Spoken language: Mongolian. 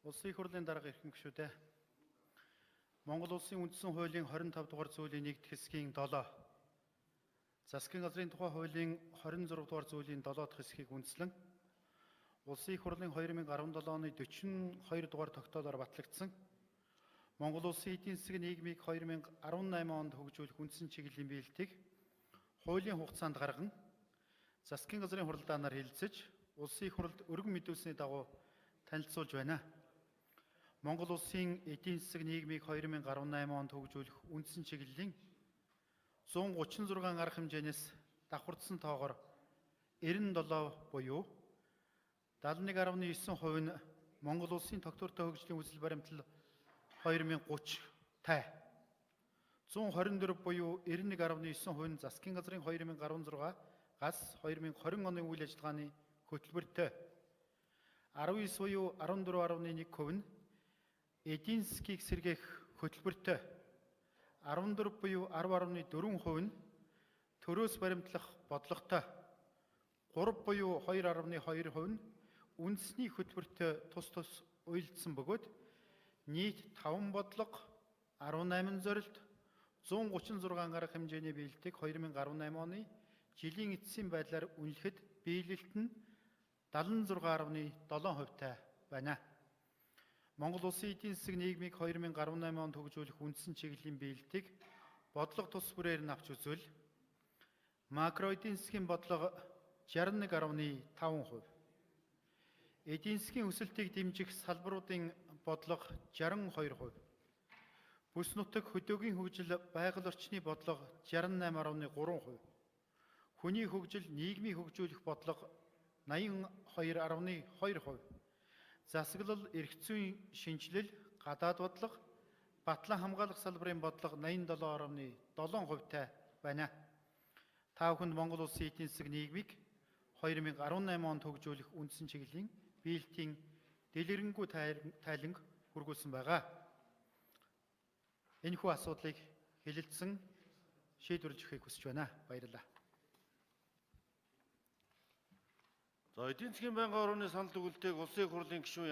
Улсын их хурлын дарга эрхэм гишүүдээ. Монгол Улсын үндсэн хуулийн 25 дугаар зүйлийн 1 дэх хэсгийн 7, Засгийн газрын тухай хуулийн 26 дугаар зүйлийн 7 дахь хэсгийг үндэслэн Улсын их хурлын 2017 оны 42 дугаар тогтоолоор батлагдсан Монгол Улсын эдийн засгийн нийгмийг 2018 онд хөгжүүлэх үндсэн чиглэлийн биелэлтийг хуулийн хугацаанд гарган засгийн газрын хуралдаанаар хэлэлцэж, Улсын их хурлд өргөн мэдүүлсний дагуу танилцуулж байна. Монгол Улсын эдийн засаг нийгмийг 2018 онд хөгжүүлэх үндсэн чиглэлийн 136 арга хэмжээнээс давхардсан тоогоор 97 буюу 71.9% нь Монгол Улсын тогтвортой хөгжлийн үзэл баримтлал 2030 тай, 124 буюу 91.9% нь засгийн газрын 2016-аас 2020 оны үйл ажиллагааны хөтөлбөртэй, 19 буюу 14.1% нь эдийн засгийг сэргээх хөтөлбөртэй, 14 буюу 10.4% нь төрөөс баримтлах бодлоготой, 3 буюу 2.2% нь үндэсний хөтөлбөртэй тус тус уялдсан бөгөөд нийт 5 бодлого, 18 зорилт, 136 арга хэмжээний биелэлтийг 2018 оны жилийн эцсийн байдлаар үнэлэхэд биелэлт нь 76.7%-тай байна. Монгол Улсын эдийн засаг нийгмийг 2018 онд хөгжүүлэх үндсэн чиглэлийн биелэлтийг бодлого тус бүрээр нь авч үзвэл, макро эдийн засгийн бодлого 61.5%, эдийн засгийн өсөлтийг дэмжих салбаруудын бодлого 62%, бүс нутаг, хөдөөгийн хөгжил, байгаль орчны бодлого 68.3%, хүний хөгжил, нийгмийг хөгжүүлэх бодлого 82.2%, засаглал, эрх зүйн шинэчлэл, гадаад бодлого, батлан хамгаалах салбарын бодлого 87.7%-тай байна. Та бүхэнд Монгол Улсын эдийн засаг нийгмийг 2018 онд хөгжүүлэх үндсэн чиглэлийн биелэлтийн дэлгэрэнгүй тайланг хүргүүлсэн байгаа. Энэхүү асуудлыг хэлэлцэн шийдвэрлэж өгөхийг хүсэж байна. Баярлалаа. За, эдийн засгийн байнгын орны санал өгүүлтийг Улсын их хурлын гишүүн